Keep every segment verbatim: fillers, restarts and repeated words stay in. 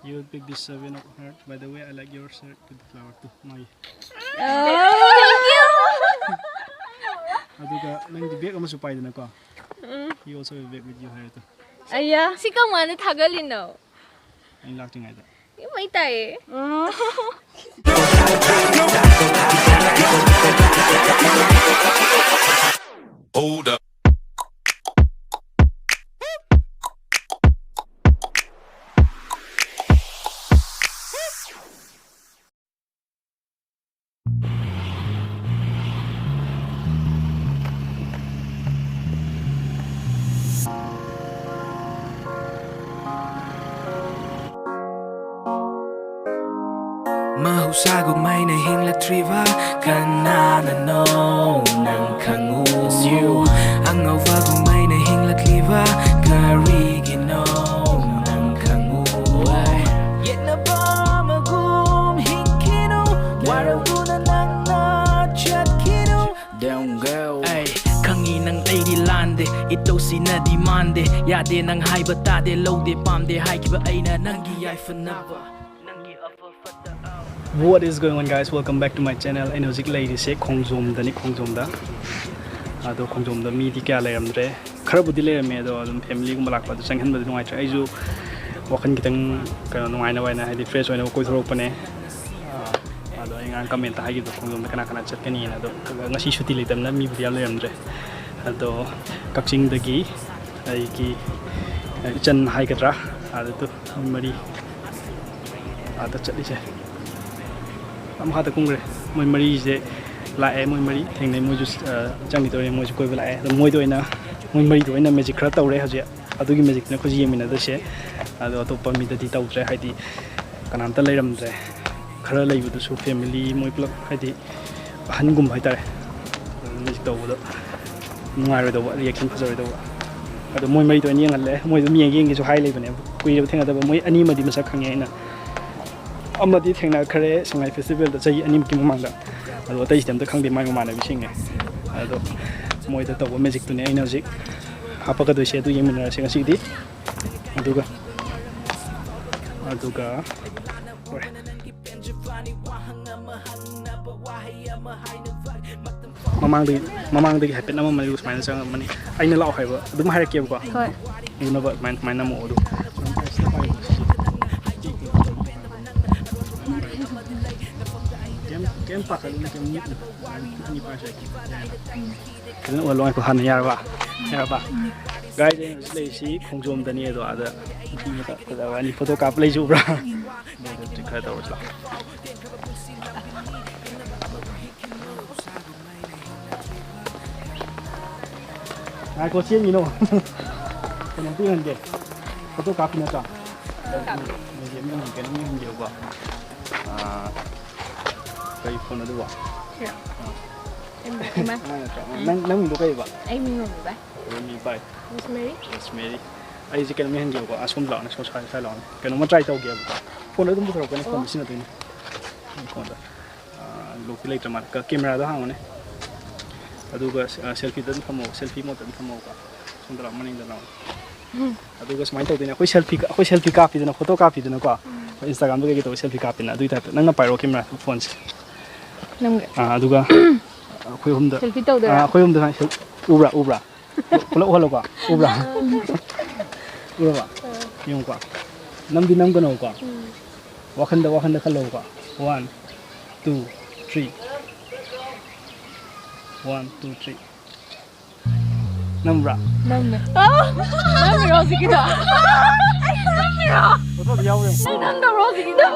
You will pick this seven of heart. By the way, I like your shirt with the flower too. ꯃꯥꯒꯤ Thank you. ꯑꯗꯨꯒ ꯅꯪꯗꯤ bag ꯑꯃꯁꯨ ꯄꯥꯏꯗꯅꯀꯣ. You also have a bag with you ꯍꯥꯏꯔꯦ two. ꯑꯌꯥ, ꯁꯤ ꯀꯃꯥꯏꯅ ꯊꯥꯒꯠꯂꯤꯅꯣ? ꯑꯩꯅ ꯂꯥꯛꯇ꯭ꯔꯤꯉꯩꯗ. ꯏꯃꯩ ꯇꯥꯏꯌꯦ. Hold up. ꯃꯍꯧꯁꯥꯒꯨꯝ ꯑꯩꯅ ꯍꯤꯡꯂꯛꯇ꯭ꯔꯤꯕ ꯀꯅꯥꯅꯅꯣ ꯅꯪ ꯈꯪꯉꯨ. ꯑꯉꯧꯕꯒꯨꯝ ꯑꯩꯅ ꯍꯤꯡꯂꯛꯂꯤꯕ ꯀꯔꯤꯒꯤꯅꯣ ꯅꯪ ꯈꯪꯉꯨ. ꯌꯦꯠꯅꯕ ꯑꯃꯒꯨꯝ ꯍꯤꯡꯈꯤꯅꯨ, ꯋꯥꯔꯧꯗꯨꯅ ꯅꯪꯅ ꯆꯠꯈꯤꯅꯨ. ꯑꯩ ꯈꯪꯉꯤ ꯅꯪ ꯑꯩꯗꯤ ꯂꯥꯟꯗꯦ, ꯏꯇꯧꯁꯤꯅꯗꯤ ꯃꯥꯟꯗꯦ. ꯌꯥꯗꯦ ꯅꯪ ꯍꯥꯏꯕ ꯇꯥꯗꯦ, ꯂꯧꯗꯦ ꯄꯥꯝꯗꯦ ꯍꯥꯏꯈꯤꯕ ꯑꯩꯅ ꯅꯪꯒꯤ ꯌꯥꯏꯐꯅꯕ. What is going on, guys? Welcome back to my channel. ꯑꯩꯅ ꯍꯧꯖꯤꯛ ꯂꯩꯔꯤꯁꯦ ꯈꯣꯡꯖꯣꯝꯗꯅꯤ, ꯈꯣꯡꯖꯣꯝꯗ. ꯑꯗꯣ ꯈꯣꯡꯖꯣꯝꯗ ꯃꯤꯗꯤ ꯀꯌꯥ ꯂꯩꯔꯝꯗ꯭ꯔꯦ, ꯈꯔꯕꯨꯗꯤ ꯂꯩꯔꯝꯃꯦ, ꯑꯗꯣ ꯑꯗꯨꯝ ꯐꯦꯃꯤꯂꯤꯒꯨꯝꯕ ꯂꯥꯛꯄ ꯑꯗꯨ ꯆꯪꯍꯟꯕꯗꯤ ꯅꯨꯡꯉꯥꯏꯇ꯭ꯔꯦ. ꯑꯩꯁꯨ ꯋꯥꯈꯜ ꯈꯤꯇꯪ ꯀꯩꯅꯣ ꯅꯨꯡꯉꯥꯏꯅꯕ ꯍꯥꯏꯅ, ꯍꯥꯏꯗꯤ ꯐ꯭ꯔꯦꯁ ꯑꯣꯏꯅꯕ ꯀꯣꯏꯊꯣꯔꯛꯄꯅꯦ. ꯑꯗꯣ ꯑꯩ ꯉꯔꯥꯡ ꯀꯃꯦꯟꯇ ꯍꯥꯏꯈꯤꯕꯗꯣ ꯈꯣꯡꯖꯣꯝꯗ ꯀꯅꯥ ꯀꯅꯥ ꯆꯠꯀꯅꯤꯅ, ꯑꯗꯣ ꯉꯁꯤ ꯁꯨꯇꯤ ꯂꯩꯇꯕꯅ ꯃꯤꯕꯨꯗꯤ ꯌꯥꯝ ꯂꯩꯔꯝꯗ꯭ꯔꯦ. ꯑꯗꯣ ꯀꯛꯆꯤꯡꯗꯒꯤ ꯑꯩꯒꯤ ꯏꯆꯟ ꯍꯥꯏꯒꯗ꯭ꯔꯥ, ꯑꯗꯨꯗꯣ ꯃꯣꯏ ꯃꯔꯤ ꯑꯥꯗ ꯆꯠꯂꯤꯁꯦ. ꯑꯥ ꯃꯈꯥꯗ ꯀꯨꯝꯈ꯭ꯔꯦ. ꯃꯣꯏ ꯃꯔꯤꯁꯦ ꯂꯥꯛꯑꯦ, ꯃꯣꯏ ꯃꯔꯤ ꯊꯦꯡꯅꯩ. ꯃꯣꯏꯁꯨ ꯆꯪꯈꯤꯗꯧꯔꯦ, ꯃꯣꯏꯁꯨ ꯀꯣꯏꯕ ꯂꯥꯛꯑꯦ. ꯑꯗꯣ ꯃꯣꯏꯗ ꯑꯣꯏꯅ, ꯃꯣꯏ ꯃꯔꯤꯗ ꯑꯣꯏꯅ ꯃꯦꯖꯤꯛ ꯈꯔ ꯇꯧꯔꯦ ꯍꯧꯖꯤꯛ. ꯑꯗꯨꯒꯤ ꯃꯦꯖꯤꯛꯇꯨꯅ ꯑꯩꯈꯣꯏꯁꯨ ꯌꯦꯡꯃꯤꯟꯅꯗꯣꯏꯁꯦ. ꯑꯗꯣ ꯑꯇꯣꯞꯄ ꯃꯤꯗꯗꯤ ꯇꯧꯗ꯭ꯔꯦ, ꯍꯥꯏꯗꯤ ꯀꯅꯥꯝꯇ ꯂꯩꯔꯝꯗ꯭ꯔꯦ. ꯈꯔ ꯂꯩꯕꯗꯨꯁꯨ ꯐꯦꯃꯤꯂꯤ ꯃꯣꯏ ꯄꯨꯂꯞ, ꯍꯥꯏꯗꯤ ꯑꯍꯟꯒꯨꯝꯕ ꯍꯥꯏꯇꯥꯔꯦ. ꯑꯗꯨ ꯃꯦꯖꯤꯛ ꯇꯧꯕꯗꯣ ꯅꯨꯡꯉꯥꯏꯔꯣꯏꯗꯧꯕ, ꯔꯤꯌꯦꯛꯁꯟ ꯐꯖꯔꯣꯏꯗꯧꯕ. ꯑꯗꯣ ꯃꯣꯏ ꯃꯔꯤꯗꯣ ꯑꯩꯅ ꯌꯦꯡꯍꯜꯂꯦ. ꯃꯣꯏ ꯑꯗꯨꯝ ꯌꯦꯡꯒꯦ ꯌꯦꯡꯒꯦꯁꯨ ꯍꯥꯏ ꯂꯩꯕꯅꯦ, ꯀꯨꯏꯔꯕ ꯊꯦꯡꯅꯗꯕ. ꯃꯣꯏ ꯑꯅꯤꯃꯗꯤ ꯃꯁꯛ ꯈꯪꯉꯦ ꯑꯩꯅ, ꯑꯃꯗꯤ ꯊꯦꯡꯅꯈ꯭ꯔꯦ ꯁꯉꯥꯏ ꯐꯦꯁꯇꯤꯚꯦꯜꯗ ꯆꯍꯤ ꯑꯅꯤꯃꯨꯛꯀꯤ ꯃꯃꯥꯡꯗ. ꯑꯗꯣ ꯑꯇꯩꯁꯤꯗꯤ ꯑꯝꯇ ꯈꯪꯗꯦ, ꯃꯥꯏ ꯃꯃꯥꯟꯅꯕꯤꯁꯤꯡꯅꯦ. ꯑꯗꯣ ꯃꯣꯏꯗ ꯇꯧꯕ ꯃꯦꯖꯤꯛꯇꯨꯅꯦ ꯑꯩꯅ ꯍꯧꯖꯤꯛ ꯍꯥꯞꯄꯛꯀꯗꯣꯏꯁꯦ, ꯑꯗꯨ ꯌꯦꯡꯃꯤꯟꯅꯔꯁꯦ ꯉꯁꯤꯒꯤꯗꯤ. ꯑꯗꯨꯒ ꯑ, ꯑꯗꯨꯒ ꯍꯣꯏ꯫ ꯃꯃꯥꯡꯗꯒꯤ ꯃꯃꯥꯡꯗꯒꯤ ꯍꯥꯏꯐꯦꯠ ꯅꯝꯃꯝꯃꯅꯤ, ꯁꯨꯃꯥꯏꯅ ꯆꯪꯉꯝꯃꯅꯤ꯫ ꯑꯩꯅ ꯂꯥꯛꯑꯣ ꯍꯥꯏꯕ ꯑꯗꯨꯝ ꯍꯥꯏꯔꯛꯀꯦꯕꯀꯣ꯫ ꯍꯣꯏ꯫ ꯎꯅꯕ ꯑꯗꯨꯃꯥꯏꯅ ꯁꯨꯃꯥꯏꯅ ꯅꯝꯃꯛꯑꯣ ꯑꯗꯨ꯫ ꯀꯩꯝ ꯀꯩꯝ ꯄꯥꯈꯠꯂꯨꯅꯨ, ꯀꯩꯝ ꯅꯤꯛꯎꯅꯨ꯫ ꯑꯅꯤ ꯄꯥꯏꯔꯁꯨ ꯌꯥꯏ꯫ ꯐꯖꯅ ꯎꯍꯜꯂꯣ꯫ ꯉꯥꯏꯈꯣ, ꯍꯥꯟꯅ ꯌꯥꯔꯕ? ꯌꯥꯔꯕ? ꯒꯥꯏꯁ, ꯑꯩꯅ ꯍꯧꯖꯤꯛ ꯂꯩꯔꯤꯁꯤ ꯈꯣꯡꯖꯣꯝꯗꯅꯤ꯫ ꯑꯗꯣ ꯑꯥꯗ ꯅꯨꯄꯤ ꯃꯁꯛ ꯐꯖꯕ ꯑꯅꯤ ꯐꯣꯇꯣ ꯀꯥꯞꯄ ꯂꯩꯁꯤ, ꯎꯕ꯭ꯔꯥ? ꯑꯗꯨ ꯈꯔ ꯇꯧꯔꯁꯤ ꯂꯥꯛꯑꯣ꯫ ꯉꯥꯏꯈꯣ, ꯆꯦꯟꯒꯤꯅꯣ꯫ ꯀꯩꯅꯣꯝꯇ ꯌꯦꯡꯍꯟꯒꯦ꯫ ꯐꯣꯇꯣ ꯀꯥꯞꯄꯤ ꯅꯠꯇ꯭ꯔꯣ? ꯃꯤꯡꯁꯦ ꯃꯤꯡꯁꯦ ꯀꯩꯅꯣꯝ ꯌꯦꯡꯍꯟꯒꯦꯕꯀꯣ꯫ ꯑꯥ, ꯀꯩ ꯐꯣꯟ ꯑꯗꯨꯕꯣ? ꯁꯤꯔꯣ? ꯏꯃꯥ꯫ ꯑꯉꯥꯡ ꯅꯠꯇ꯭ꯔꯣ? ꯅꯪ, ꯅꯪ ꯃꯤꯡꯗꯣ ꯀꯩꯕ? ꯑꯩ ꯃꯤꯡ ꯔꯣꯃꯤꯕꯥꯏ꯫ ꯔꯣꯃꯤꯕꯥꯏ꯫ ꯔꯣꯁꯃꯦꯔꯤ꯫ ꯔꯣꯁꯃꯦꯔꯤ꯫ ꯑꯩꯁꯦ ꯀꯩꯅꯣꯝ ꯌꯦꯡꯍꯟꯒꯦꯕꯀꯣ꯫ ꯑꯁꯣꯝ ꯂꯥꯛꯑꯣꯅꯦ, ꯁꯣꯝ ꯁ꯭ꯋꯥꯏ, ꯁ꯭ꯋꯥꯏ ꯂꯥꯛꯑꯣꯅꯦ꯫ ꯀꯩꯅꯣꯝꯃ ꯇ꯭ꯔꯥꯏ ꯇꯧꯒꯦꯕꯀꯣ꯫ ꯐꯣꯟꯗꯣ ꯑꯗꯨꯝ ꯄꯨꯊꯣꯔꯛꯄꯅꯦ, ꯑꯣ꯫ ꯐꯣꯟꯗꯣ ꯁꯤꯖꯤꯟꯅꯗꯣꯏꯅꯦ꯫ ꯐꯣꯟꯗꯣ꯫ ꯑꯥ, ꯂꯣꯛꯇꯤ ꯂꯩꯇ꯭ꯔ ꯃꯥꯜꯂꯦ꯫ ꯀ-, ꯀꯦꯃꯦꯔꯥꯗꯣ ꯍꯥꯡꯉꯣꯅꯦ꯫ ꯑꯗꯨꯒ ꯁꯦ-, ꯑꯥ, ꯁꯦꯜꯐꯤꯗ ꯑꯗꯨꯝ ꯊꯝꯃꯣ, ꯁꯦꯜꯐꯤ ꯃꯣꯗꯇ ꯑꯗꯨꯝ ꯊꯝꯃꯣꯕꯀꯣ꯫ ꯁꯣꯝꯗ ꯂꯥꯛꯑꯣ, ꯃꯅꯤꯡꯗ ꯂꯥꯛꯑꯣ꯫ ꯑꯗꯨꯒ ꯁꯨꯃꯥꯏꯅ ꯇꯧꯗꯣꯏꯅꯦ꯫ ꯑꯩꯈꯣꯏ ꯁꯦꯜꯐꯤ ꯀ-, ꯑꯩꯈꯣꯏ ꯁꯦꯜꯐꯤ ꯀꯥꯞꯄꯤꯗꯅ, ꯐꯣꯇꯣ ꯀꯥꯞꯄꯤꯗꯅꯀꯣ꯫ ꯑꯩꯈꯣꯏ ꯏꯟꯁꯇꯥꯒ꯭ꯔꯥꯝꯗ ꯀꯩꯀꯩ ꯇꯧꯕ ꯁꯦꯜꯐꯤ ꯀꯥꯞꯄꯤꯅ꯫ ꯑꯗꯨꯒꯤ ꯇꯥꯏꯞꯇ ꯅꯪꯅ ꯄꯥꯏꯔꯛꯑꯣ ꯀꯦꯃꯦꯔꯥ, ꯐꯣꯟꯁꯦ꯫ ꯅꯪꯒꯤ꯫ ꯑꯥ, ꯑꯗꯨꯒ ꯑꯩꯈꯣꯏ ꯑꯍꯨꯝꯗ, ꯁꯦꯜꯐꯤ ꯇꯧꯗꯣꯏꯔꯥ? ꯑꯥ, ꯑꯩꯈꯣꯏ ꯑꯍꯨꯝꯗ ꯁꯨꯃꯥꯏꯅ ꯁꯦꯜ-, ꯎꯕ꯭ꯔꯥ, ꯎꯕ꯭ꯔꯥ? ꯄꯨꯂꯞ ꯎꯍꯜꯂꯣꯀꯣ꯫ ꯎꯕ꯭ꯔꯥ? ꯎꯔꯕ? ꯌꯦꯡꯉꯨꯀꯣ꯫ ꯅꯝꯗꯤ ꯅꯝꯒꯅꯣꯀꯣ꯫ ꯋꯥꯈꯟꯗ, ꯋꯥꯈꯟꯗ ꯈꯜꯂꯣꯕꯀꯣ꯫ One, two, three꯫ One, two, three꯫ ꯅꯝꯕ꯭ꯔꯥ? ꯅꯝꯃꯦ꯫ ꯅꯝꯃꯤꯔꯣ ꯍꯧꯖꯤꯛꯀꯤꯗꯣ? ꯅꯝꯃꯤꯔꯣ? ꯐꯣꯇꯣꯗꯤ ꯌꯥꯎꯔꯦ꯫ ꯅꯪ ꯅꯝꯗꯕ꯭ꯔꯣ ꯍꯧꯖꯤꯛꯀꯤꯗꯣ?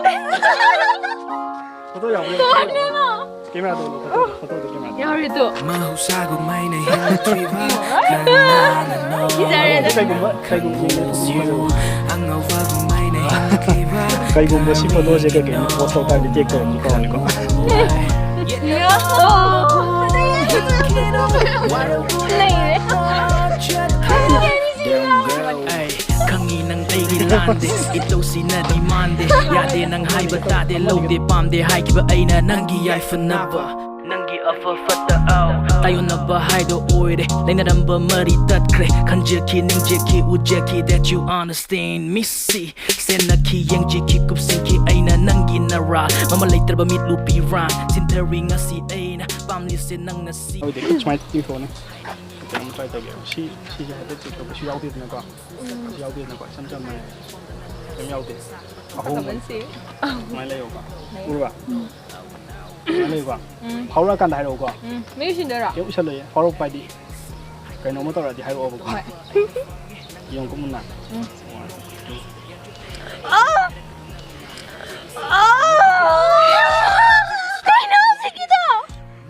ꯐꯣꯇꯣ ꯌꯥꯎꯔꯦ꯫ ꯀꯃꯥꯏꯅꯅꯣ? ꯀꯦꯃꯦꯔꯥꯗꯣ ꯎꯠꯂꯣ, ꯐꯣꯇꯣꯗꯣ, ꯐꯣꯇꯣꯗꯣ ꯀꯦꯃꯦꯔꯥꯗꯣ꯫ ꯌꯥꯎꯔꯤꯗꯣ꯫ ꯃꯍꯧꯁꯥꯒꯨꯝ ꯑꯩꯅ ꯍꯤꯡꯂꯛꯇ꯭ꯔꯤꯕ ꯀꯅꯥꯅꯅꯣ? ꯀꯤꯖꯔꯦꯗ꯫ ꯀꯩꯒꯨꯝꯕ, ꯀꯩꯒꯨꯝꯕ ꯌꯦꯡꯉꯦ꯫ ꯑꯉꯧꯕꯒꯨꯝ ꯑꯩꯅ ꯍꯤꯡꯂꯛꯇ꯭ꯔꯤꯕ ꯀꯩꯒꯨꯝꯕ ꯁꯤ ꯐꯣꯇꯣꯁꯦ ꯀꯩ ꯀꯩꯅꯣ ꯄꯣꯁ ꯇꯧ ꯇꯥꯔꯗꯤ ꯇꯦꯛ ꯇꯧꯔꯝꯅꯤ ꯀꯥꯎꯅꯤꯀꯣ꯫ ꯂꯩꯔꯦ꯫ ꯑꯩ ꯈꯪꯉꯤ ꯅꯪ ꯑꯩꯒꯤ ꯂꯥꯟꯗꯦ, ꯏꯇꯧꯁꯤꯅꯗꯤ ꯃꯥꯟꯗꯦ, ꯌꯥꯗꯦ ꯅꯪ ꯍꯥꯏꯕ ꯇꯥꯗꯦ, ꯂꯧꯗꯦ ꯄꯥꯝꯗꯦ ꯍꯥꯏꯈꯤꯕ ꯑꯩꯅ ꯅꯪꯒꯤ ꯌꯥꯏꯐꯅꯕ꯫ ꯅꯪꯒꯤ ꯑꯐ ꯐꯠꯇ ꯑꯥꯎ ꯇꯥꯏꯌꯣꯟꯅꯕ ꯍꯥꯏꯗꯣ ꯑꯣꯏꯔꯦ꯫ ꯂꯩꯅꯔꯝꯕ ꯃꯔꯤ ꯇꯠꯈ꯭ꯔꯦ꯫ ꯈꯟꯖꯈꯤ, ꯅꯤꯡꯖꯈꯤ, ꯎꯖꯈꯤ that you understand me꯫ ꯁꯤ ꯁꯦꯟꯅꯈꯤ, ꯌꯦꯡꯖꯈꯤ, ꯀꯨꯞꯁꯤꯟꯈꯤ ꯑꯩꯅ ꯅꯪꯒꯤ ꯅꯔꯥ꯫ ꯃꯃꯜ ꯂꯩꯇ꯭ꯔꯕ ꯃꯤꯠꯂꯨ ꯄꯤꯔꯥꯡ꯫ ꯁꯤꯟꯊꯔꯤ ꯉꯁꯤ ꯑꯩꯅ ꯄꯥꯝꯂꯤꯁꯦ ꯅꯪꯅ ꯁꯤ꯫ ꯍꯧꯖꯤꯛ ꯁꯨꯃꯥꯏꯅ ꯇꯤꯡꯊꯣꯛꯑꯅꯤ꯫ ꯀꯩꯅꯣꯝ try ꯇꯧꯒꯦ꯫ ꯁꯤ, ꯁꯤꯁꯦ ꯍꯥꯏꯐꯦꯠ check ꯇꯧꯕꯁꯨ ꯌꯥꯎꯗꯦꯗꯅꯀꯣ꯫ ꯁꯤ ꯌꯥꯎꯗꯦꯗꯅꯀꯣ꯫ ꯏꯆꯝ ꯆꯝꯅ ꯀꯩꯝ ꯌꯥꯎꯗꯦ꯫ ꯑꯍꯣꯡꯕ꯫ ꯃꯃꯜꯁꯤ꯫ ꯁꯨꯃꯥꯏꯅ ꯂꯩꯌꯣꯀꯣ꯫ ꯎꯔꯕ? ꯁꯨꯃꯥꯏꯅ ꯂꯩꯌꯨꯀꯣ꯫ ꯎꯝ꯫ ꯐꯥꯎꯔꯛꯑꯀꯥꯟꯗ ꯍꯥꯏꯔꯛꯎꯀꯣ꯫ ꯎꯝ꯫ ꯃꯤ ꯎꯁꯤꯟꯗꯣꯏꯔꯣ? ꯀꯩꯝ ꯎꯁꯜꯂꯣꯏꯌꯦ꯫ ꯐꯥꯎꯔꯛꯄ ꯍꯥꯏꯗꯤ ꯀꯩꯅꯣꯝꯃ ꯇꯧꯔꯗꯤ ꯍꯥꯏꯔꯛꯑꯣꯕꯀꯣ꯫ ꯍꯣꯏ꯫ ꯌꯦꯡꯉꯨꯀꯣ ꯃꯨꯟꯅ꯫ ꯎꯝ꯫ One, two꯫ ꯑꯥ! ꯑꯥ! ꯀꯩꯅꯣ ꯍꯧꯖꯤꯛꯀꯤꯗꯣ?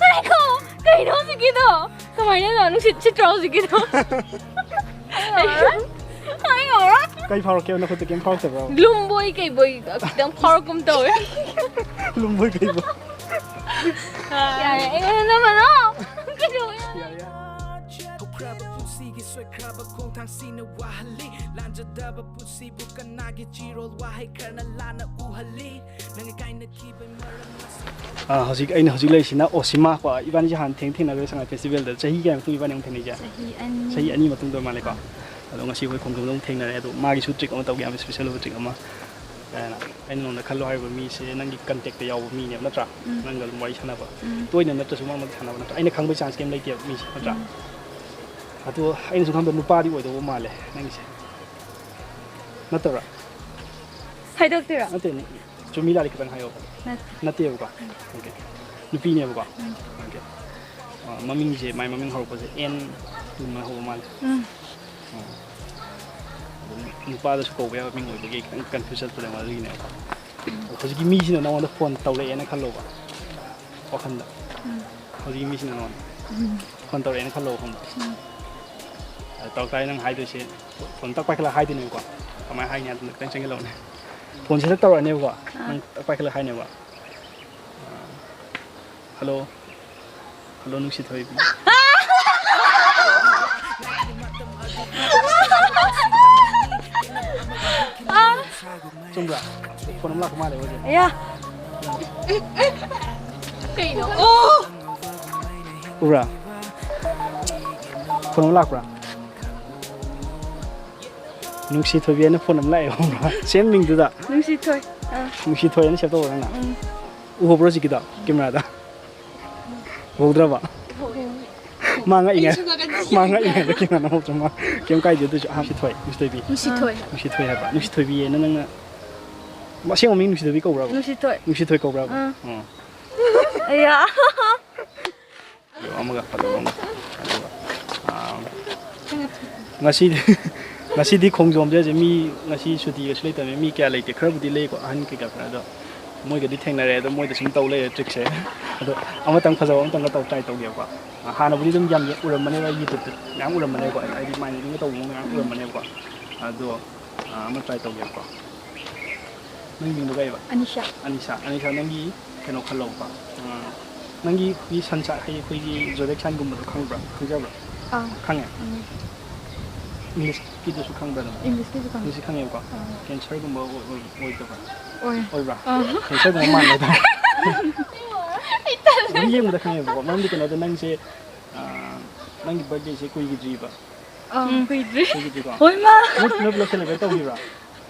ꯉꯥꯏꯈꯣ! ꯀꯩꯅꯣ ꯍꯧꯖꯤꯛꯀꯤꯗꯣ? ꯀꯃꯥꯏꯅꯅꯣ? ꯅꯨꯡꯁꯤꯠ ꯁꯤꯠꯇ꯭ꯔꯣ ꯍꯧꯖꯤꯛꯀꯤꯗꯣ? ꯑꯩ ꯉꯝꯃꯔꯣꯏ꯫ ꯀꯩ ꯐꯥꯎꯔꯛꯀꯦ? ꯅꯈꯨꯠꯇ ꯀꯩꯝ ꯐꯥꯎꯔꯛꯇꯕ꯭ꯔꯣ? ꯂꯨꯝꯕꯣꯏ ꯀꯩꯕꯣꯏ ꯈꯤꯇꯪ ꯐꯥꯎꯔꯛꯀꯨꯝ ꯇꯧꯋꯦ꯫ ꯂꯨꯝꯕꯣꯏ ꯀꯩꯕꯣꯏ꯫ ꯌꯥꯔꯦ, ꯑꯩꯉꯣꯟꯗ ꯅꯝꯃꯅꯣ꯫ ꯀꯩꯗꯧꯕ ꯌꯥꯔꯣꯏ? ꯌꯥꯔꯦ, ꯌꯥꯔꯦ꯫ ꯍꯧꯈ꯭ꯔꯕ ꯄꯨꯟꯁꯤꯒꯤ ꯁꯣꯏꯈ꯭ꯔꯕ ꯈꯣꯡꯊꯥꯡꯁꯤꯅ ꯋꯥꯍꯜꯂꯤ꯫ ꯂꯥꯟꯖꯗꯕ ꯄꯨꯟꯁꯤꯕꯨ ꯀꯅꯥꯒꯤ ꯆꯤꯔꯣꯜ ꯋꯥꯍꯩ ꯈꯔꯅ ꯂꯥꯟꯅ ꯎꯍꯜꯂꯤ꯫ ꯅꯪꯒꯤ ꯀꯥꯏꯅꯈꯤꯕ ꯃꯔꯝ ꯑꯁꯤ ꯑꯥ, ꯍꯧꯖꯤꯛ ꯑꯩꯅ ꯍꯧꯖꯤꯛ ꯂꯩꯔꯤꯁꯤꯅ ꯑꯣꯁꯤꯃꯥ ꯀꯣ꯫ ꯏꯕꯥꯅꯤꯁꯦ ꯍꯥꯟꯅ ꯊꯦꯡ ꯊꯦꯡꯅꯈ꯭ꯔꯦ ꯁꯉꯥꯏ ꯐꯦꯁꯇꯤꯚꯦꯜꯗ꯫ ꯆꯍꯤ ꯀꯌꯥ ꯃꯇꯨꯡ ꯏꯕꯥꯅꯤ ꯑꯃꯨꯛ ꯊꯦꯡꯅꯩꯁꯦ? ꯆꯍꯤ ꯑꯅꯤ꯫ ꯆꯍꯤ ꯑꯅꯤ ꯃꯇꯨꯡꯗ ꯃꯥꯜꯂꯦꯀꯣ꯫ ꯑꯗꯣ ꯉꯁꯤ ꯑꯩꯈꯣꯏ ꯈꯣꯡꯖꯣꯝꯗ ꯑꯃꯨꯛ ꯊꯦꯡꯅꯔꯦ꯫ ꯑꯗꯣ ꯃꯥꯒꯤꯁꯨ ꯇ꯭ꯔꯤꯛ ꯑꯃ ꯇꯧꯒꯦ ꯌꯥꯝ ꯏꯁꯄꯤꯁꯦꯜ ꯑꯣꯏꯕ ꯇ꯭ꯔꯤꯛ ꯑꯃ꯫ ꯀꯩ ꯍꯥꯏꯅ? ꯑꯩꯅ ꯅꯉꯣꯟꯗ ꯈꯜꯂꯣ ꯍꯥꯏꯔꯤꯕ ꯃꯤꯁꯦ ꯅꯪꯒꯤ ꯀꯟꯇꯦꯛꯇ ꯌꯥꯎꯕ ꯃꯤꯅꯦꯕ ꯅꯠꯇ꯭ꯔꯥ? ꯎꯝ꯫ ꯅꯪꯒ ꯑꯗꯨꯝ ꯋꯥꯔꯤ ꯁꯥꯟꯅꯕ꯫ ꯎꯝ꯫ ꯇꯣꯏꯅ ꯅꯠꯇ꯭ꯔꯁꯨ ꯃꯔꯛ ꯃꯔꯛꯇ ꯁꯥꯟꯅꯕ ꯅꯠꯇ꯭ꯔꯥ? ꯑꯩꯅ ꯈꯪꯕꯩ ꯆꯥꯟꯁ ꯀꯩꯝ ꯂꯩꯇꯦꯕ ꯃꯤꯁꯦ ꯅꯠꯇ꯭ꯔꯥ? ꯎꯝ꯫ ꯑꯗꯣ ꯑꯩꯅ ꯁꯨꯝ ꯈꯟꯕꯗ ꯅꯨꯄꯥꯗꯤ ꯑꯣꯏꯗꯧꯕ ꯃꯥꯜꯂꯦ ꯅꯪꯒꯤꯁꯦ꯫ ꯅꯠꯇꯕ꯭ꯔꯥ? ꯍꯥꯏꯗꯣꯛꯇꯣꯏꯔꯣ? ꯅꯠꯇꯦ, ꯆꯨꯝꯃꯤ ꯂꯥꯜꯂꯤ ꯈꯤꯇꯪ ꯍꯥꯏꯌꯣ꯫ ꯅꯠꯇꯦ꯫ ꯅꯠꯇꯦꯕꯀꯣ? ꯎꯝ꯫ ꯑꯣꯀꯦ꯫ ꯅꯨꯄꯤꯅꯦꯕꯀꯣ? ꯎꯝ꯫ ꯑꯣꯀꯦ꯫ ꯑ, ꯃꯃꯤꯡꯁꯦ, ꯃꯥꯏ ꯃꯃꯤꯡ ꯍꯧꯔꯛꯄꯁꯦ ꯑꯦꯟ ꯑꯗꯨꯃꯥꯏꯅ ꯍꯧꯕ ꯃꯥꯜꯂꯦ꯫ ꯎꯝ꯫ ꯑꯣ꯫ ꯑꯗꯨꯝ ꯅꯨꯄꯥꯗꯁꯨ ꯀꯧꯕ ꯌꯥꯕ ꯃꯤꯡ ꯑꯣꯏꯕꯒꯤ ꯈꯤꯇꯪ ꯀꯟꯐ꯭ꯌꯨꯁ ꯆꯠꯄꯅꯦꯕ ꯑꯗꯨꯒꯤꯅꯦꯕꯀꯣ꯫ ꯎꯝ꯫ ꯑꯗꯣ ꯍꯧꯖꯤꯛꯀꯤ ꯃꯤꯁꯤꯅ ꯅꯉꯣꯟꯗ ꯐꯣꯟ ꯇꯧꯔꯛꯑꯦꯅ ꯈꯜꯂꯣꯕ, ꯋꯥꯈꯜꯗ꯫ ꯎꯝ꯫ ꯍꯧꯖꯤꯛꯀꯤ ꯃꯤꯁꯤꯅ ꯅꯉꯣꯟꯗ ꯎꯝ꯫ ꯐꯣꯟ ꯇꯧꯔꯛꯑꯦꯅ ꯈꯜꯂꯣꯕ, ꯈꯪꯕ꯭ꯔꯥ? ꯎꯝ꯫ ꯑꯗ ꯇꯧꯔꯛ ꯇꯥꯔꯗꯤ ꯅꯪ ꯍꯥꯏꯗꯣꯏꯁꯦ, ꯐꯣꯟ ꯇꯛ ꯄꯥꯏꯈꯠꯂꯒ ꯍꯥꯏꯗꯣꯏꯅꯦꯕꯀꯣ꯫ ꯀꯃꯥꯏꯅ ꯍꯥꯏꯅꯤ ꯍꯥꯏꯕꯗ ꯈꯤꯇꯪ ꯆꯪꯁꯤꯜꯂꯛꯎꯅꯦ꯫ ꯐꯣꯟꯁꯦ ꯇꯛ ꯇꯧꯔꯛꯑꯅꯦꯕꯀꯣ꯫ ꯑꯥ꯫ ꯅꯪ ꯇꯛ ꯄꯥꯏꯈꯠꯂꯒ ꯍꯥꯏꯅꯦꯕ꯫ ꯑꯥ, "ꯍꯜꯂꯣ, ꯍꯜꯂꯣ, ꯅꯨꯡꯁꯤꯊꯣꯏꯕꯤ꯫" ꯑꯥ꯫ ꯆꯨꯝꯕ꯭ꯔꯥ? ꯐꯣꯟ ꯑꯃ ꯂꯥꯛꯄ ꯃꯥꯜꯂꯦ ꯍꯧꯖꯤꯛ꯫ ꯑꯌꯥ꯫ ꯀꯩꯅꯣ? ꯑꯣ! ꯎꯕ꯭ꯔꯥ? ꯐꯣꯟ ꯑꯃ ꯂꯥꯛꯄ꯭ꯔꯥ? ꯅꯨꯡꯁꯤ ꯊꯣꯏꯕꯤ ꯍꯥꯏꯅ ꯐꯣꯟ ꯑꯃ ꯂꯥꯛꯑꯦ, ꯈꯪꯕ꯭ꯔꯥ? ꯁꯦꯝ ꯃꯤꯡꯗꯨꯗ꯫ ꯅꯨꯡꯁꯤ ꯊꯣꯏ꯫ ꯑꯥ꯫ ꯅꯨꯡꯁꯤ ꯊꯣꯏ ꯍꯥꯏꯅ ꯁꯦꯞ ꯇꯧꯕ ꯅꯪꯅ? ꯎꯝ꯫ ꯎꯍꯧꯕ꯭ꯔꯣ ꯍꯧꯖꯤꯛꯀꯤꯗꯣ ꯀꯦꯃꯦꯔꯥꯗ? ꯎꯍꯧꯗ꯭ꯔꯕ? ꯎꯍꯧꯋꯦ꯫ ꯃꯥ ꯉꯛꯏꯉꯩ-, ꯑꯩꯁꯨ ꯉꯛꯀꯅꯤ꯫ ꯃꯥ ꯉꯛꯏꯉꯩꯗ ꯀꯦꯃꯦꯔꯥ ꯅꯝꯍꯧꯗ꯭ꯔꯣ ꯃꯥ? ꯀꯩꯝ ꯀꯥꯏꯗꯦ ꯑꯗꯨꯁꯨ꯫ ꯑꯥ, ꯅꯨꯡꯁꯤ ꯊꯣꯏ, ꯅꯨꯡꯁꯤ ꯊꯣꯏꯕꯤ꯫ ꯅꯨꯡꯁꯤ ꯊꯣꯏ꯫ ꯑꯥ꯫ ꯅꯨꯡꯁꯤ ꯊꯣꯏ ꯍꯥꯏꯕ꯫ ꯅꯨꯡꯁꯤ ꯊꯣꯏꯕꯤ ꯍꯥꯏꯅ ꯅꯪꯅ ꯑꯁꯦꯡꯕ ꯃꯤꯡ ꯅꯨꯡꯁꯤ ꯊꯣꯏꯕꯤ ꯀꯧꯕ꯭ꯔꯕ? ꯅꯨꯡꯁꯤ ꯊꯣꯏ꯫ ꯅꯨꯡꯁꯤ ꯊꯣꯏ ꯀꯧꯕ꯭ꯔꯕ? ꯑꯥ꯫ ꯑꯣ꯫ ꯑꯌꯥ꯫ ꯑꯃꯒ ꯐꯖꯕ ꯑꯃ꯫ ꯑꯗꯨꯒ, ꯑꯥ, ꯉꯁꯤꯗꯤ, ꯉꯁꯤꯗꯤ ꯈꯣꯡꯖꯣꯝꯁꯦ ꯍꯧꯖꯤꯛ ꯃꯤ ꯉꯁꯤ ꯁꯨꯇꯤꯒꯁꯨ ꯂꯩꯇꯕꯅꯤ, ꯃꯤ ꯀꯌꯥ ꯂꯩꯇꯦ, ꯈꯔꯕꯨꯗꯤ ꯂꯩꯀꯣ, ꯑꯍꯟ ꯀꯩꯀꯥ ꯈꯔ, ꯑꯗꯣ ꯃꯣꯏꯒꯗꯤ ꯊꯦꯡꯅꯔꯦ, ꯑꯗꯣ ꯃꯣꯏꯗ ꯁꯨꯝ ꯇꯧ ꯂꯩꯔꯦ ꯇ꯭ꯔꯤꯛꯁꯦ꯫ ꯑꯗꯣ ꯑꯃꯇꯪ ꯐꯖꯕ ꯑꯃꯇꯪꯒ ꯇꯧ ꯇ꯭ꯔꯥꯏ ꯇꯧꯒꯦꯕꯀꯣ꯫ ꯑꯥ, ꯍꯥꯟꯅꯕꯨꯗꯤ ꯑꯗꯨꯝ ꯌꯥꯝ ꯌꯦ-, ꯎꯔꯝꯕꯅꯦꯕ, YouTube ꯇ ꯃꯌꯥꯝ ꯎꯔꯝꯕꯅꯦꯕꯀꯣ, ꯍꯥꯏꯗꯤ ꯃꯥꯏꯃꯤꯡꯒ ꯇꯧꯕ ꯃꯌꯥꯝ ꯎꯔꯝꯕꯅꯦꯕꯀꯣ꯫ ꯑꯗꯣ, ꯑꯥ, ꯑꯃ ꯇ꯭ꯔꯥꯏ ꯇꯧꯒꯦꯕꯀꯣ꯫ ꯅꯪ ꯃꯤꯡꯗꯣ ꯀꯩꯕ? ꯑꯅꯤꯁꯥ꯫ ꯑꯅꯤꯁꯥ, ꯑꯅꯤꯁꯥ, ꯅꯪꯒꯤ ꯀꯩꯅꯣ ꯈꯜꯂꯣꯕꯀꯣ꯫ ꯑꯥ, ꯅꯪꯒꯤ ꯍꯧꯖꯤꯛ ꯁꯟ ꯁꯥ-, ꯍꯥꯏꯗꯤ ꯑꯩꯈꯣꯏꯒꯤ ꯖꯣꯗꯦꯛ ꯁꯥꯏꯟꯒꯨꯝꯕꯗꯣ ꯈꯪꯕ꯭ꯔꯥ? ꯈꯪꯖꯕ꯭ꯔꯥ? ꯑꯥ꯫ ꯈꯪꯉꯦ? ꯎꯝ꯫ ꯏꯪꯂꯤꯁꯀꯤꯗꯨꯁꯨ ꯈꯪꯕ꯭ꯔꯥ ꯑꯗꯨꯝ? ꯏꯪꯂꯤꯁꯀꯤꯁꯨ ꯈꯪꯉꯦ꯫ ꯏꯪꯂꯤꯁꯀꯤ ꯈꯪꯉꯦꯕꯀꯣ? ꯑꯥ꯫ ꯀꯦꯟꯁꯔꯒꯨꯝꯕ ꯑꯣꯏ-, ꯑꯣꯏ-, ꯑꯣꯏꯗꯕ꯭ꯔꯥ? ꯑꯣꯏ꯫ ꯑꯣꯏꯕ꯭ꯔꯥ? ꯑꯥ꯫ ꯀꯦꯟꯁꯔꯒꯨꯝꯕ ꯃꯥꯟꯕ ꯍꯥꯏꯇꯥꯔꯦ꯫ ꯑꯩ ꯇꯜꯂꯦ꯫ ꯑꯗꯨꯝ ꯌꯦꯡꯕꯗ ꯈꯪꯉꯦꯕꯀꯣ꯫ ꯃꯔꯝꯗꯤ ꯀꯩꯅꯣꯗ ꯅꯪꯁꯦ, ꯑꯥ, ꯅꯪꯒꯤ ꯕꯥꯔꯗꯦꯁꯦ ꯀꯨꯏꯈꯤꯗ꯭ꯔꯤꯕ꯫ ꯑꯪ, ꯀꯨꯏꯗ꯭ꯔꯤ꯫ ꯀꯨꯏꯗ꯭ꯔꯤꯀꯣ? ꯍꯣꯏ, ꯃꯥ꯫ ꯅꯣꯏ ꯄꯨꯂꯞ ꯄꯨꯂꯞ ꯁꯦꯂꯦꯕ꯭ꯔꯦꯠ ꯇꯧꯈꯤꯕ꯭ꯔꯥ?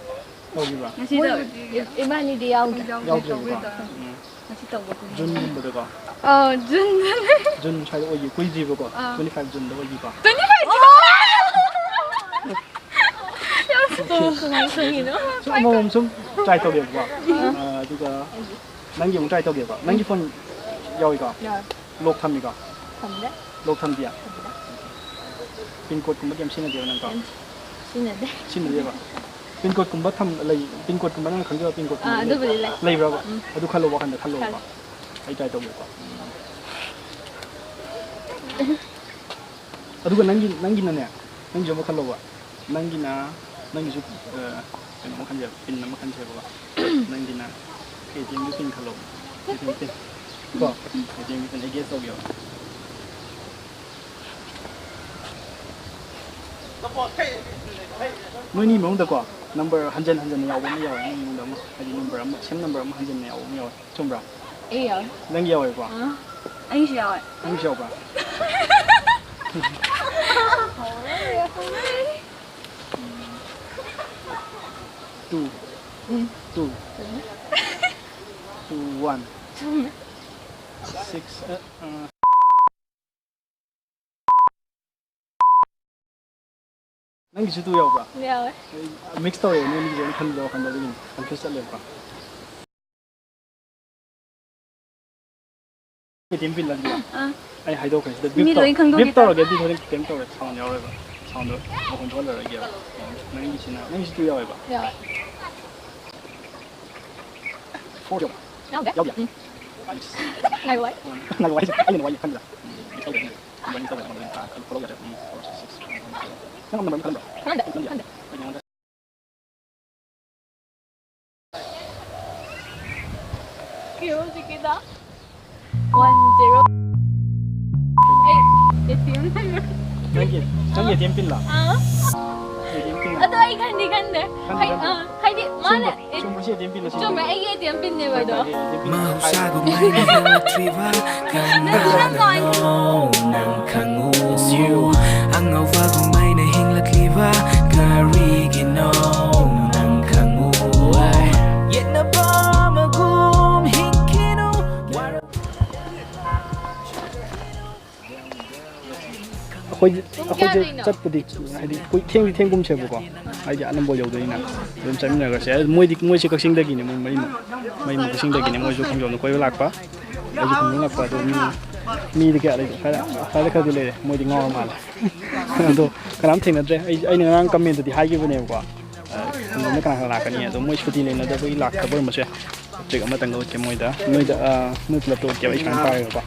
ꯇꯧꯈꯤꯕ꯭ꯔꯥ? ꯉꯁꯤꯗ ꯃꯣꯏꯕꯨꯗꯤ ꯏ-, ꯏꯕꯥꯅꯤꯗꯤ ꯌꯥꯎꯗ꯭ꯔꯦ꯫ ꯌꯥꯎꯗ꯭ꯔꯦ, ꯌꯥꯎꯗ꯭ꯔꯦꯕꯀꯣ? ꯇꯧꯕꯤꯗ꯭ꯔꯦ꯫ ꯎꯝ꯫ ꯉꯁꯤ ꯇꯧꯕ ꯀꯨꯏꯗ꯭ꯔꯤ꯫ ꯖꯨꯟꯒꯨꯝꯕꯗꯀꯣ? ꯑꯥ, ꯖꯨꯟ꯫ ꯖꯨꯟ ꯁ꯭ꯋꯥꯏꯗ ꯑꯣꯏꯈꯤ, ꯀꯨꯏꯗ꯭ꯔꯤꯕꯀꯣ? ꯑꯥ꯫ Twenty five ꯖꯨꯟꯗ ꯑꯣꯏꯈꯤꯀꯣ? Twenty five June! ꯌꯥꯝ ꯁ꯭ꯀꯨꯜ ꯀꯃꯥꯏꯅ ꯈꯪꯉꯤꯅꯣ? ꯁꯨꯝ ꯑꯃꯃꯝ ꯁꯨꯝ ꯇ꯭ꯔꯥꯏ ꯇꯧꯒꯦꯕꯀꯣ? ꯑꯥ꯫ ꯑꯥ, ꯑꯗꯨꯒ ꯅꯪꯒꯤ ꯑꯃꯨꯛ ꯇ꯭ꯔꯥꯏ ꯇꯧꯒꯦꯕ꯫ ꯅꯪꯒꯤ ꯐꯣꯟ ꯌꯥꯎꯏꯀꯣ? ꯌꯥꯎꯏ꯫ ꯂꯣꯛ ꯊꯝꯃꯤꯀꯣ? ꯊꯝꯗꯦ꯫ ꯂꯣꯛ ꯊꯝꯗꯤꯌꯦ? ꯊꯝꯗꯦ꯫ ꯄꯤꯟ ꯀꯣꯗꯀꯨꯝꯕꯗꯤ ꯌꯥꯝ ꯁꯤꯖꯤꯟꯅꯗꯦꯕ ꯅꯪꯀꯣ? ꯌꯥꯝ ꯁꯤꯖꯤꯟꯅꯗꯦ꯫ ꯁꯤꯖꯤꯟꯅꯗꯦꯕ? ꯄꯤꯟ ꯀꯣꯗꯀꯨꯝꯕ ꯊꯝ-, ꯂꯩ, ꯄꯤꯟ ꯀꯣꯗꯀꯨꯝꯕ ꯅꯪꯅ ꯈꯪꯖꯕ ꯄꯤꯟ ꯀꯣꯗꯀꯨꯝꯕ ꯑꯥ, ꯂꯩꯕ꯭ꯔꯥ? ꯑꯗꯨꯕꯨꯗꯤ ꯂꯩ꯫ ꯂꯩꯕ꯭ꯔꯕ? ꯎꯝ꯫ ꯑꯗꯨ ꯈꯜꯂꯣ, ꯋꯥꯈꯟꯗ ꯈꯜꯂꯣꯕꯀꯣ꯫ ꯈꯜꯂꯦ꯫ ꯑꯩ ꯇ꯭ꯔꯥꯏ ꯇꯧꯒꯦꯀꯣ꯫ ꯎꯝ꯫ ꯑꯗꯨꯒ ꯅꯪꯒꯤ, ꯅꯪꯒꯤꯅꯅꯦ, ꯅꯪꯒꯤꯁꯨ ꯑꯃ ꯈꯜꯂꯣꯕ꯫ ꯅꯪꯒꯤꯅ, ꯅꯪꯒꯤꯁꯨ, ꯑ, ꯀꯩꯅꯣ ꯑꯃ ꯈꯟꯁꯦꯕ, ꯄꯤꯟ ꯑꯃ ꯈꯟꯁꯦꯕꯀꯣ꯫ ꯅꯪꯒꯤꯅ ꯑꯦ ꯇꯤ ꯑꯦꯝꯒꯤ ꯄꯤꯟ ꯈꯜꯂꯣ꯫ ꯑꯦ ꯇꯤ ꯑꯦꯝ ꯄꯤꯟ꯫ ꯀꯣ? ꯑꯦ ꯇꯤ ꯑꯦꯝꯒꯤ ꯄꯤꯟ ꯑꯩ ꯒꯦꯁ ꯇꯧꯒꯦꯕ꯫ ꯅꯣꯏꯅꯤ ꯃꯅꯨꯡꯗꯀꯣ, ꯅꯝꯕꯔ ꯍꯟꯖꯟ ꯍꯟꯖꯟꯅ ꯌꯥꯎꯕ ꯑꯃ ꯌꯥꯎꯋꯦ, ꯅꯣꯏ ꯃꯅꯨꯡꯗ ꯑꯃ, ꯍꯥꯏꯗꯤ ꯅꯝꯕꯔ ꯑꯃ, ꯁꯦꯝ ꯅꯝꯕꯔ ꯑꯃ ꯍꯟꯖꯟꯅ ꯌꯥꯎꯕ ꯑꯃ ꯌꯥꯎꯋꯦ꯫ ꯆꯨꯝꯕ꯭ꯔꯥ? ꯑꯩ ꯌꯥꯎꯋꯦ꯫ ꯑꯥ꯫ ꯑꯩꯁꯨ ꯌꯥꯎꯋꯦ꯫ ꯅꯪꯁꯨ ꯌꯥꯎꯕ꯭ꯔꯥ? Two. ꯎꯝ. Two. ꯎꯝ. Two, one. ꯆꯨꯝꯃꯦ꯫ Six. ꯑ, ꯑ꯫ ꯅꯪꯒꯤꯁꯨ two ꯌꯥꯎꯕ꯭ꯔꯥ? ꯌꯥꯎꯋꯦ꯫ ꯑꯩ mix ꯇꯧꯔꯦ, ꯅꯣꯏ ꯑꯅꯤꯒꯤꯁꯦ ꯑꯩꯅ ꯈꯟꯕꯗꯣ ꯋꯥꯈꯟꯗ, ꯑꯗꯨꯒꯤꯅꯤ, confuse ꯆꯠꯂꯦꯕꯀꯣ꯫ ꯑꯦ ꯇꯤ ꯑꯦꯝ ꯄꯤꯟ ꯂꯪꯗ꯭ꯔꯤꯕ? ꯑꯥ꯫ ꯑꯩ ꯍꯥꯏꯗꯣꯛꯈ꯭ꯔꯦ ꯁꯤꯗ꯫ ꯃꯤ ꯕꯤꯞ ꯇꯧ-, ꯂꯣꯏ ꯈꯪꯗꯣꯛꯈꯤ ꯕꯤꯞ ꯇꯧꯔꯒꯦ, ꯑꯗꯨꯗꯤ ꯍꯣꯔꯦꯟ ꯀꯩꯝ ꯇꯧꯔꯣꯏ, sound ꯌꯥꯎꯔꯣꯏꯕ꯫ Soundꯗꯣ ꯃꯈꯣꯟ ꯊꯣꯛꯍꯜꯂꯔꯣꯏꯒꯦꯕ꯫ ꯅꯪꯒꯤꯁꯤꯅ, ꯅꯪꯒꯤꯁꯨ two ꯌꯥꯎꯋꯦꯕ? ꯌꯥꯎꯋꯦ꯫ Four ꯌꯥꯎꯕ꯭ꯔꯥ? ꯌꯥꯎꯗꯦ꯫ ꯌꯥꯎꯗꯦ? ꯎꯝ꯫ ꯑꯩꯁ꯫ ꯉꯥꯏꯈꯣ, ꯋꯥꯏ꯫ ꯉꯥꯏꯈꯣ, ꯋꯥꯏꯁꯦ ꯑꯩꯅ ꯋꯥꯏ ꯈꯟꯕꯗ꯫ ꯎꯝ, ꯃꯤꯁ ꯇꯧꯗꯦ꯫ ꯎꯝ, ꯃꯤꯁ ꯇꯧꯗꯦ꯫ ꯑꯥ, ꯑꯗꯨ ꯊꯣꯛꯂꯛꯑꯣ ꯌꯥꯔꯦ꯫ ꯎꯝ, four, six, six꯫ ꯅꯪ number ꯑꯃ ꯈꯜꯂꯝꯕ꯭ꯔꯣ? ꯈꯜꯂꯝꯗꯦ, ꯈꯜꯂꯝꯗꯦ꯫ ꯈꯜꯂꯝꯗꯦ꯫ ꯑꯩ ꯅꯉꯣꯟꯗ ꯀꯩꯅꯣ ꯍꯧꯖꯤꯛꯀꯤꯗꯣ? One zero꯫ ꯑꯩ ꯑꯦ ꯇꯤ ꯑꯦꯝ ꯅꯪꯒꯤ, ꯅꯪꯒꯤ ꯑꯦ ꯇꯤ ꯑꯦꯝ ꯄꯤꯟꯂꯣ? ꯑꯥ꯫ A T M pin. ꯑꯗꯣ ꯑꯩ ꯈꯟꯗꯤ ꯈꯟꯗꯦ꯫ ꯈꯟꯗꯦ, ꯍꯥꯏ-, ꯈꯟꯗꯦ꯫ ꯑꯥ, ꯍꯥꯏꯗꯤ ꯃꯥꯅ ꯁꯨꯝꯕ, ꯑꯦ-, ꯁꯨꯝꯕ ꯁꯤ ꯑꯦ ꯇꯤ ꯑꯦꯝ ꯄꯤꯟꯂꯣ, ꯁꯤ ꯆꯨꯝꯃꯦ, ꯑꯦ ꯇꯤ ꯑꯦꯝ ꯄꯤꯟ꯫ ꯑꯩꯒꯤ ꯑꯦ ꯇꯤ ꯑꯦꯝ ꯄꯤꯟꯅꯦꯕ ꯑꯗꯣ꯫ ꯃꯍꯧꯁꯥꯒꯨꯝ ꯍꯥꯏꯅ ꯌꯧꯔꯛꯇ꯭ꯔꯤꯕ ꯅꯪ ꯅꯪ ꯀꯅꯥꯅꯣ? ꯅꯪ ꯈꯪꯉꯨ꯫ ꯑꯉꯧꯕꯒꯨꯝ ꯑꯩꯅ ꯍꯤꯡꯂꯛꯂꯤꯕ ꯀꯔꯤꯒꯤꯅꯣ? ꯅꯪ ꯈꯪꯉꯨ꯫ ꯌꯦꯠꯅꯕ ꯑꯃꯒꯨꯝ ꯍꯤꯡꯈꯤꯅꯨ꯫ ꯑꯩꯈꯣꯏꯗꯤ, ꯄꯨꯡ ꯑꯩꯈꯣꯏꯁꯦ ꯀꯌꯥꯗꯩꯅꯣ? ꯆꯠꯄꯗꯤ ꯍꯥꯏꯗꯤ ꯀꯨꯏ-, ꯊꯦꯡꯗꯤ ꯊꯦꯡꯒꯨꯝꯁꯦꯕꯀꯣ, ꯍꯥꯏꯗꯤ ꯑꯥ ꯅꯝꯕꯣꯜ ꯌꯧꯗꯣꯏꯅꯤꯅ ꯑꯗꯨꯝ ꯆꯠꯃꯤꯟꯅꯈ꯭ꯔꯁꯦ꯫ ꯑꯗꯨ ꯃꯣꯏꯗꯤ, ꯃꯣꯏꯁꯦ ꯀꯛꯆꯤꯡꯗꯒꯤꯅꯦ, ꯃꯣꯏ ꯃꯔꯤꯃꯛ, ꯃꯔꯤꯃꯛ ꯀꯛꯆꯤꯡꯗꯒꯤꯅꯦ꯫ ꯃꯣꯏꯁꯨ ꯈꯣꯡꯖꯣꯝꯗ ꯀꯣꯏꯕ ꯂꯥꯛꯄ, ꯑꯩꯁꯨ ꯈꯣꯡꯖꯣꯝ ꯂꯥꯛꯄ꯫ ꯑꯗꯣ ꯃꯤ, ꯃꯤꯗꯤ ꯀꯌꯥ ꯂꯩꯇꯦ, ꯈꯔ, ꯈꯔ, ꯈꯔꯗꯤ ꯂꯩꯔꯦ, ꯃꯣꯏꯗꯤ ꯉꯥꯎꯔ ꯃꯥꯜꯂꯦ꯫ ꯑꯗꯣ ꯀꯅꯥꯝ ꯊꯦꯡꯅꯗ꯭ꯔꯦ꯫ ꯑꯩ, ꯑꯩꯅ ꯉꯔꯥꯡ ꯀꯃꯦꯟꯗꯗꯤ ꯍꯥꯏꯈꯤꯕꯅꯦꯕꯀꯣ, ꯑ, ꯈꯨꯡꯒꯪꯗ ꯀꯅꯥ ꯀꯅꯥ ꯂꯥꯛꯀꯅꯤ? ꯑꯗꯣ ꯃꯣꯏ ꯁꯨꯇꯤ ꯂꯩꯅꯗꯕꯒꯤ ꯂꯥꯛꯇꯕ ꯑꯣꯏꯔꯝꯕꯁꯨ ꯌꯥꯏ꯫ ꯆꯦꯛ ꯑꯃꯇꯪꯒ ꯎꯠꯀꯦ ꯃꯣꯏꯗ꯫ ꯅꯣꯏꯗ, ꯑ, ꯅꯣꯏ ꯄꯨꯂꯞꯇ ꯎꯠꯀꯦꯕ, ꯑꯩ ꯁꯨꯃꯥꯏꯅ ꯄꯥꯏꯔꯒꯀꯣ꯫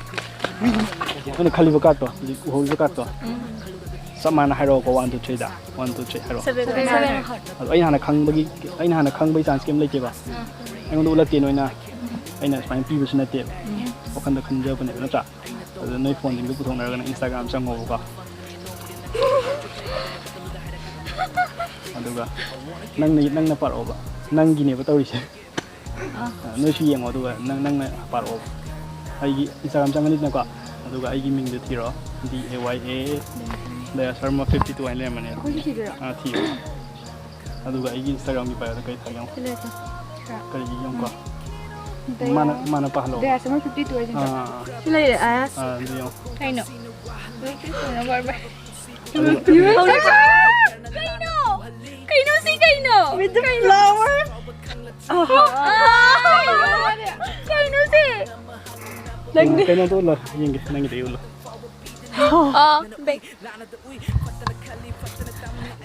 ꯅꯪꯅ ꯈꯜꯂꯤꯕ cardꯇꯣ, ꯍꯧꯖꯤꯛ ꯎꯍꯧꯔꯤꯕ cardꯇꯣ, ꯎꯝ꯫ ꯆꯞ ꯃꯥꯟꯅ ꯍꯥꯏꯔꯛꯑꯣꯀꯣ, one, two, threeꯗ꯫ One, two, three ꯍꯥꯏꯔꯛꯑꯣ꯫ Seven, seven heart꯫ ꯑꯗꯣ ꯑꯩꯅ ꯍꯥꯟꯅ ꯈꯪꯕꯒꯤ, ꯑꯩꯅ ꯍꯥꯟꯅ ꯈꯪꯕꯒꯤ chance ꯀꯩꯝ ꯂꯩꯇꯦꯕ꯫ ꯎꯝ꯫ ꯑꯩꯉꯣꯟꯗ ꯎꯠꯂꯛꯇꯦ ꯅꯣꯏꯅ꯫ ꯎꯝ꯫ ꯑꯩꯅ ꯁꯨꯃꯥꯏꯅ ꯄꯤꯕꯁꯨ ꯅꯠꯇꯦꯕ꯫ ꯎꯝ꯫ ꯋꯥꯈꯟꯗ ꯈꯟꯖꯕꯅꯦꯕ, ꯅꯠꯇ꯭ꯔꯥ? ꯑꯗꯨ ꯅꯣꯏ phoneꯁꯤꯡꯗꯣ ꯄꯨꯊꯣꯛꯅꯔꯒ ꯅꯪ Instagram ꯆꯪꯉꯣꯕꯀꯣ꯫ ꯑꯗꯨꯒ ꯅꯪꯅ, ꯅꯪꯅ ꯄꯥꯔꯛꯑꯣꯕ꯫ ꯅꯪꯒꯤꯅꯦꯕ ꯇꯧꯔꯤꯁꯦ꯫ ꯑꯥ꯫ ꯑ, ꯅꯣꯏꯁꯨ ꯌꯦꯡꯉꯣ, ꯑꯗꯨꯒ ꯅꯪ, ꯅꯪꯅ ꯄꯥꯔꯛꯑꯣ꯫ ꯑꯩꯒꯤ Instagram ꯆꯪꯉꯅꯤꯗꯅꯀꯣ, ꯑꯗꯨꯒ ꯑꯩꯒꯤ ꯃꯤꯡꯗꯣ ꯊꯤꯔꯣ, D A Y A Daya Sharma fifty two ꯍꯥꯏꯅ ꯂꯩꯔꯝꯃꯅꯤ꯫ ꯑꯩꯈꯣꯏꯁꯨ ꯊꯤꯗꯣꯏꯔꯣ? ꯑꯥ, ꯊꯤꯌꯣ꯫ ꯑꯗꯨꯒ ꯑꯩꯒꯤ Instagram-ꯒꯤ bio-ꯗ ꯀꯔꯤ ꯊꯥꯒꯦ ꯌꯦꯡꯉꯣ꯫ ꯁꯤ ꯂꯩꯔꯦ꯫ ꯀꯔꯤ ꯌꯦꯡꯉꯨꯀꯣ? ꯃꯥꯅ, ꯃꯥꯅ ꯄꯥꯍꯜꯂꯣ꯫ Dayas ꯑꯃ fifty two ꯑꯣꯏꯁꯤꯟ ꯑꯥ, ꯑꯥ, ꯑꯥ꯫ ꯁꯤ ꯂꯩꯔꯦ, ꯑꯥ꯫ ꯑꯥ, ꯑꯗꯨ ꯌꯦꯡꯉꯣ꯫ ꯀꯩꯅꯣ? ꯑꯗꯨꯒ ꯀꯩꯅꯣ? ꯀꯩꯅꯣ ꯁꯤ ꯀꯩꯅꯣ? With the flower. ꯑꯥ, ꯀꯩꯅꯣ ꯁꯤ? ꯅꯪꯗꯤ? ꯀꯩꯅꯣꯗꯣ ꯎꯠꯂꯣ, ꯌꯦꯡꯒꯦ, ꯅꯪꯒꯤꯗ ꯎꯠꯂꯣ꯫ ꯑꯥ, back.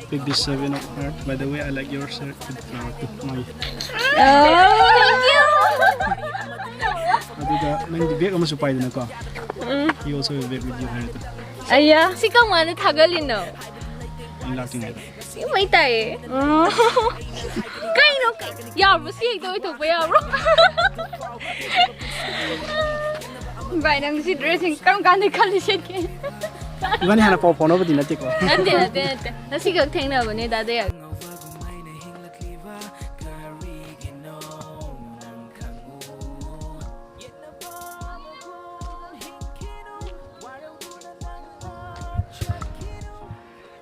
Pick this seven of heart. By the way, I like your shirt with flower too. ꯃꯥꯒꯤ꯫ ꯑꯗꯨꯒ ꯅꯪꯒꯤ bag ꯑꯃꯁꯨ ꯄꯥꯏꯗꯅꯀꯣ? ꯎꯝ꯫ He also have a bag with you ꯍꯥꯏꯔꯦ꯫ ꯑꯌꯥ꯫ ꯁꯤ ꯀꯃꯥꯏꯅ ꯊꯥꯒꯠꯂꯤꯅꯣ? ꯑꯩ ꯂꯥꯛꯇ꯭ꯔꯤꯉꯩꯗ꯫ ꯁꯤ ꯃꯩ ꯇꯥꯏꯌꯦ꯫ ꯎꯝ꯫ ꯀꯩꯅꯣ? ꯀꯩ-, ꯌꯥꯕ꯭ꯔꯣ? ꯁꯤ ꯍꯦꯛꯇ ꯑꯣꯏꯊꯣꯛꯄ ꯌꯥꯕ꯭ꯔꯣ? ꯚꯥꯏ, ꯅꯪ ꯁꯤ dress-ꯁꯤꯡ ꯀꯔꯝ ꯀꯥꯟꯗ ꯈꯜꯂꯤ ꯁꯦꯠꯀꯦ? ꯏꯕꯥꯅꯤ ꯍꯥꯟꯅ ꯄꯥꯎ ꯐꯥꯎꯅꯕꯗꯤ ꯅꯠꯇꯦꯀꯣ? ꯅꯠꯇꯦ, ꯅꯠꯇꯦ, ꯅꯠꯇꯦ꯫ ꯉꯁꯤꯈꯛ ꯊꯦꯡꯅꯕꯅꯦ, ꯗꯥ ꯗꯌꯥ꯫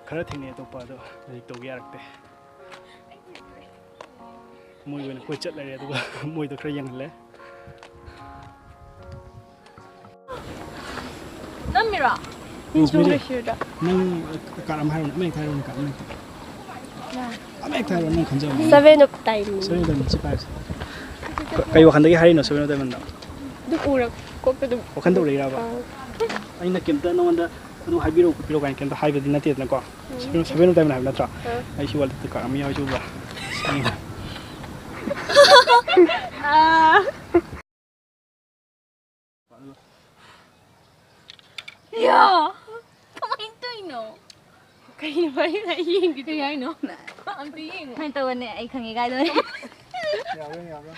ꯈꯔ ꯊꯦꯡꯅꯩ ꯑꯇꯣꯞꯄ, ꯑꯗꯣ ꯍꯧꯖꯤꯛ ꯇꯧꯕ ꯌꯥꯔꯛꯇꯦ꯫ ꯃꯣꯏ ꯑꯣꯏꯅ ꯀꯣꯏ ꯆꯠ ꯂꯩꯔꯦ, ꯑꯗꯨꯒ ꯃꯣꯏꯗꯣ ꯈꯔ ꯌꯦꯡꯍꯜꯂꯦ꯫ ꯅꯝꯃꯤꯔꯣ? ꯌꯦꯡꯊꯣꯛ ꯂꯣꯏꯁꯤꯔꯗ꯫ ꯅꯪ card ꯑꯃ ꯍꯥꯏꯔꯣꯅꯦ, ꯑꯃ ꯍꯦꯛꯇ ꯍꯥꯏꯔꯣꯅꯦ, card ꯑꯃ ꯍꯦꯛꯇ꯫ ꯑꯃ ꯍꯦꯛꯇ ꯍꯥꯏꯔꯣ, ꯅꯪ ꯈꯟꯖꯕ꯫ Seven of Diamonds꯫ Seven of Diamonds ꯁꯤ ꯄꯥꯏꯔꯁꯤ꯫ ꯀ-, ꯀꯩ ꯋꯥꯈꯜꯗꯒꯤ ꯍꯥꯏꯔꯤꯅꯣ Seven of Diamond-ꯗꯣ? ꯑꯗꯨꯝ ꯎꯔ ꯀꯣꯛꯇ ꯑꯗꯨꯝ꯫ ꯋꯥꯈꯜꯗ ꯎꯔꯛꯏꯔꯕ? ꯑꯥ꯫ ꯑꯩꯅ ꯀꯩꯝꯇ ꯅꯉꯣꯟꯗ ꯑꯗꯨ ꯍꯥꯏꯕꯤꯔꯛꯎ ꯈꯣꯠꯄꯤꯔꯛꯎ ꯀꯥꯏꯅ ꯀꯩꯝꯇ ꯍꯥꯏꯕꯗꯤ ꯅꯠꯇꯦꯗꯅꯀꯣ? ꯎꯝ꯫ Seven, Seven of Diamond ꯍꯥꯏꯕ ꯅꯠꯇ꯭ꯔꯣ? ꯑꯥ꯫ ꯑꯩꯁꯤ wallet-ꯇ card ꯑꯃ ꯌꯥꯎꯔꯤꯁꯤ ꯎꯕ꯭ꯔꯥ? ꯑꯥ꯫ ꯌꯥ! ꯀꯃꯥꯏꯅ ꯇꯧꯔꯤꯅꯣ? ꯀꯩꯅꯣ? ꯑꯩ ꯌꯦꯡꯒꯦ꯫ ꯀꯩ ꯍꯥꯏꯅꯣ? ꯑꯝꯇ ꯌꯦꯡꯉꯣ꯫ ꯁꯨꯃꯥꯏꯅ ꯇꯧꯕꯅꯦ, ꯑꯩ ꯈꯪꯉꯦ ꯀꯥꯏꯗꯅꯦ꯫ ꯌꯥꯕ꯭ꯔꯥ, ꯌꯥꯕ꯭ꯔꯥ?